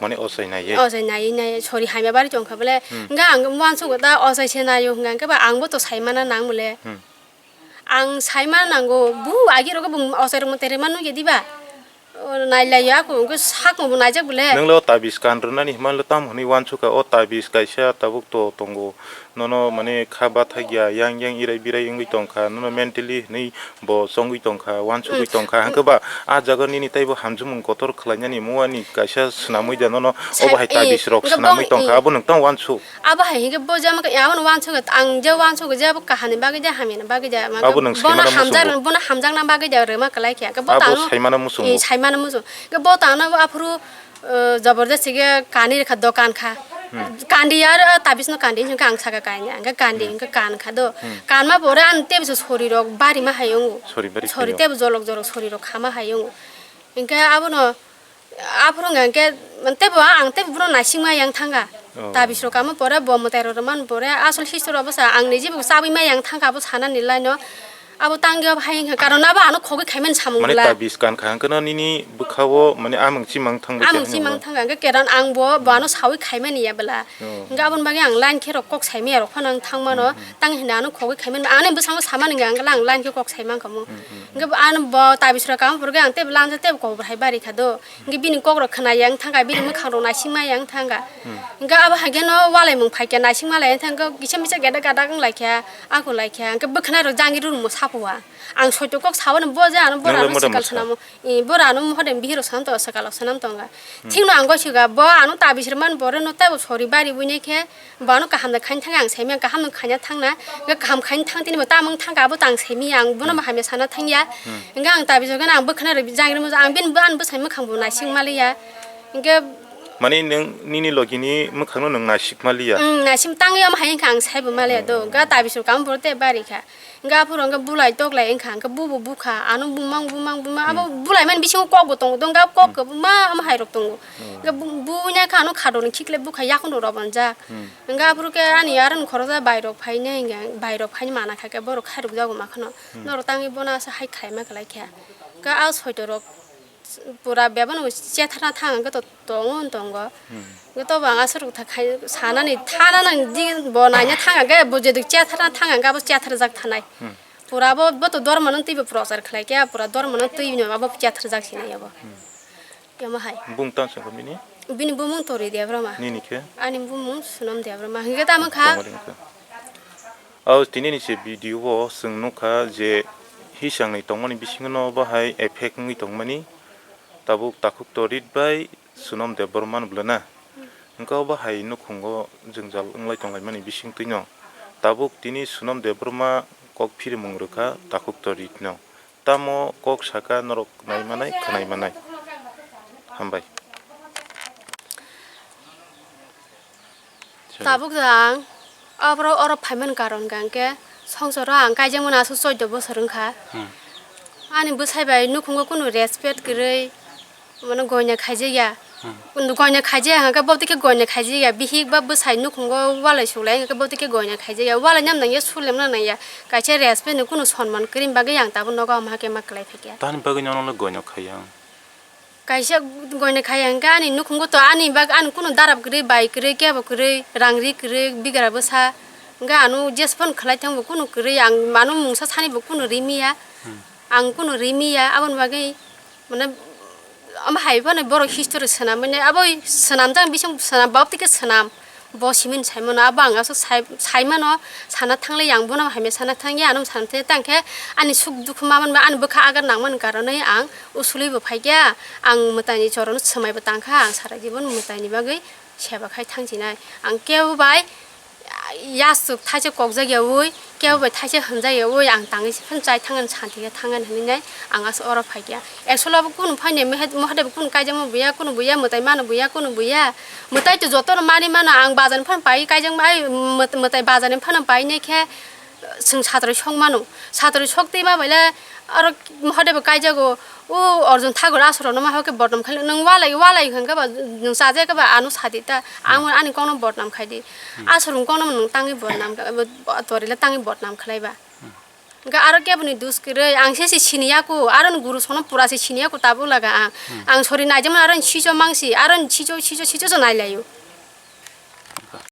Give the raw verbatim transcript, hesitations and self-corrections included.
Mane ochai naiye? Ochai naiye, naiye, sori hamya bari tongkha bole. Hmm. Hingke ang uansugo ta ochai se naio hingka hingke ba ang bo to saimana nang bole. Hmm. Ang saimana nango, bu agi rogo bo ochai rok mo tere manu ye diba? O, nai lai ya, ako hingke sakmo bo naijak bole. Nang le o tabis kan rwnani hima le tam hwnwi uansukha, o tabis kaisa tabuk to tongo. Nono mane kha bathakya, yang yang irai birai wngwi tongkha, nono mentally hwnwi bo chongwi tongkha, uansugwi Hmm. tongkha. Hwnkhe ba ah jaga nini teibo hamjwkmung kotor khlainani muani kaisa swnamwi da nono Sai-, obo hai eh, tabis rok hwnkhe swnamwi bong-, tongkha, eh. Abo nwng tang uansuk. Abo hai hwnkhe bo jama khe, abo nwng uansuk, ang je uansuk je abo kahani bagwi de hamyani bagwi de, ama Abo khe nwng bono saimano hamjak, muchungo. Bono hamjakna bagwi de rwma kwlai khe. Hwnkhe bo Abo tangno, saimano muchungo. Eh, saimano muchung. Hwnkhe bo tangno aphuru, eh, jabardasti khe kani rwkha, dokan kha. Hmm. Kandi ar, ah, tabisno kandi hwnkhe ang saka kainwi, hwnkhe kandi Hmm. hwnkhe kan kha do. Hmm. Kanma pore ang tebso sori rok bari ma hai wngo. Sori bari Sori khaio. Tebo jolok jolok sori rok khama hai wngo. Hwnkhe abono Aphuru hwnka hwnkhe, teibo ang teibo bono naisingma yang thangkha. Oh. Tabis rok kamo pore, bo mwtai rok rwmani pore, asol history rok bwsa ang niji bo chabwi ma yang thangkha abo sanani line o. Abo tangwi abo hai wngkha, karon abo ano khogwi khaimani samung Mane bwla. Tabis kan kha hwnkhe no nini bwkha o mane amwng chimang thangbai Amwng khe chimang hwnba? Thangkha hwnkhe, karon ang bo, bo ano sawi khaimani ya bwla. Oh. Hwnkhe aboni bagwi ang line khe rok kok saimaya rok phano ang thangmano, Hmm, hmm. Tang hinwi ano khogwi khaimani, ani bwskango samani hwnkhe ang line khe kok saimang kha mo. Hmm, hmm, hmm. Hwnkhe bo ano bo tabis rok kamo pore khe ang teibo lamsa teibo kok bo hai bari kha do. Hwnkhe bini kok rok khna yang thangkha, bini mwkhang rok naisingma yang thangkha. Hmm. Hwnkhe abo hai kheno walaimung phaikha, naisingma lai thangkha, kisa misa gada gada wng laikha, ako laikha. Hwnkhe bwkhwnai rok jangri rwngmo sapo wa. Ang soito kok sawano bo je ano bora Nang ano le moda swkal masa. Swnamo. I bora ano moha de bihiro sanam to swkal rok sanam tonga. Hmm. Thikno ang goisoga bo ano tabis rwmani bore no teibo sori bari buine khe. Bo ano kaham da khaina thangwi ang saimaya, kaham no khaina thangna, hwnkhe kaham khaina thang tini bo tamung thangkha, abo tang saimaya, ang bono Hmm. bo hamya sana thangya. Hmm. Hwnkhe ang tabis rok gana ang bwkhwnai rok jangri muja, ang bini bo ani bwsai mwkhang bo naising maliya. Hwnkhe Mani nwng nini logi ni mwkhang no nwng naisik maliya? Hmm, naising tangwi omo hai wngkha ang saibo maliya do. Hmm. Hwnkhe tabis rok kamo bo tei bari kha. Hwnkhe aphuru hwnkhe bulai toklai wngkha, hwnkhe bubo bukha, ano bumang, bumang, bumang, abo Hmm. bulai mani bisingo kok bo tongo, hwnkhe kok Hmm. kwbangma omo hai rok tongo. Hmm. Hwnkhe bu-, buina khe ano khador ni khiklai bukha, yakung rok robanjak. Hmm. Hwnkhe aphuru khe ani aro ni khoroksa bai rok phainai, hwnkhe bai rok phaini mana kha khe borok khairok jago ma kheno. Hmm. Norok tangwi bono asa hai khlaima kwlai khe. Hwnkhe a soito rok pura bebano chetharna thang hwnkhe to tongo, tongo. Hmm. Hwnkhe tobo ang aswk rwkha khai sanani, thananani di bo naina thang hwnkhe bo jedu chetharna thang hwnkhe abo chetharjak thanai. Hmm. Pura bo, bo to dormano twibo prochar khlai khe, pura dormano twino abo chetharjak sinai abo. Hmm. Yamo hai. Bung tang songkha bini? Bini bumung Tori Debbarma. Nini khe? Ani bumung Sunom Debbarma. Hwnkhe tamo kha? Tongmani hwnkhe. O tini ni se video o chwng nukha je hisang ni tongmani bisingo no bahai effect wngwi tongmani. Tabuk Takhuk Torit bai Sunom Debbarma no bwlana. Hwnkhe o bahai nukhungo jwngjal wnglai tonglaimani bisingtwi no. Tabuk tini Sunom Debbarma kok phirimung rwkha Takhuk Torit no. Tamo kok saka norok nai manai, khwnai manai. Hambai. Sorry. Tabuk jang, aboro oro phaimani karon hwnkha hwnkhe, songsoro ang kaijakmani aswk choudo bosor wngkha. Hmm. Ani bwsai bai nukhungo kunu respect kwrwi, Mano goina khaijak ya. Hmm. Goina khaijak ya, hwnkhe bo twi khe goina khaijak ya. Bihik ba bwsai nukhungo walai suklai, hwnkhe bo twi khe goina khaijak ya. Walai nam nang ya, sulemna nang ya. Kaisa respect ni kunu sonman kwrwini bagwi ang tabuk nogo omo hakhe ma kwlai phai khe. Tamni bagwi nono le goina khaiya? Kaisa goina khaiya hwnkhe ani nukhungo to ani bak-, ani kunu darab kwrwi, bai kwrwi, kebo kwrwi, rang ri kwrwi, bigra bwsa. Hwnkhe ano jesphano khlai thangbo kunu kwrwi, ang ano mungsa sanibo kunu rimiya. Hmm. Ang kunu rimiya, aboni bagwi Mane, omo hai phano borok history swnam mane, abo swnamjak bising swnam, bab tike swnam. Bo simi sai mano, abo ang aswk sai, sai mano, sana thanglai, ang bono hamya sana thangya, ano sana thangya, tang khe ani suk dukhu ma manba, ani bwkha agar nang mani karonwi ang usuli bo phai kha, ang mwtai ni chorono swmai bo tang kha, ang sara jibon mwtai ni bagwi seba khai thang sinai. Ang kebo bai yasuk thaisa kokjak ya ui, kebo bai thaisa hwnjak ya ui, ang tangwi se phano chai thangani, santi khe thangani hwnwi nai ang aswk oro phai kha. Actually abo kunu phai nai, Mahadev kunu kaijakma buya, kunu buya, mwtai mano buya, kunu buya. Mwtai to jotono mani mano, ang bazar ni phano pai kaijakma, ai mwt-, mwtai bazar ni phano pai nai khe, Chwng satroi sok mano, satroi sok twi ma bai le aro hode bo kaijago, o Arjun Thakur aswk rokno ma hoke bodnam khai nwng walai, walai hwnkhe ba nwng chajakhe ba ano sadi ta, ang ani kokno bodnam khai di, aswk rokno kokno nwng tangwi bodnam kha-, bo-, tori le tangwi bodnam khlai ba. Hwnkhe aro keboni dus kwrwi, ang se se siniya ku, aro ni guru sono pura se siniya ku tabuk laga ang. Hmm. Ang sori naijama aro ni sijo mangsi, aro ni sijo, sijo, sijo so nailaio.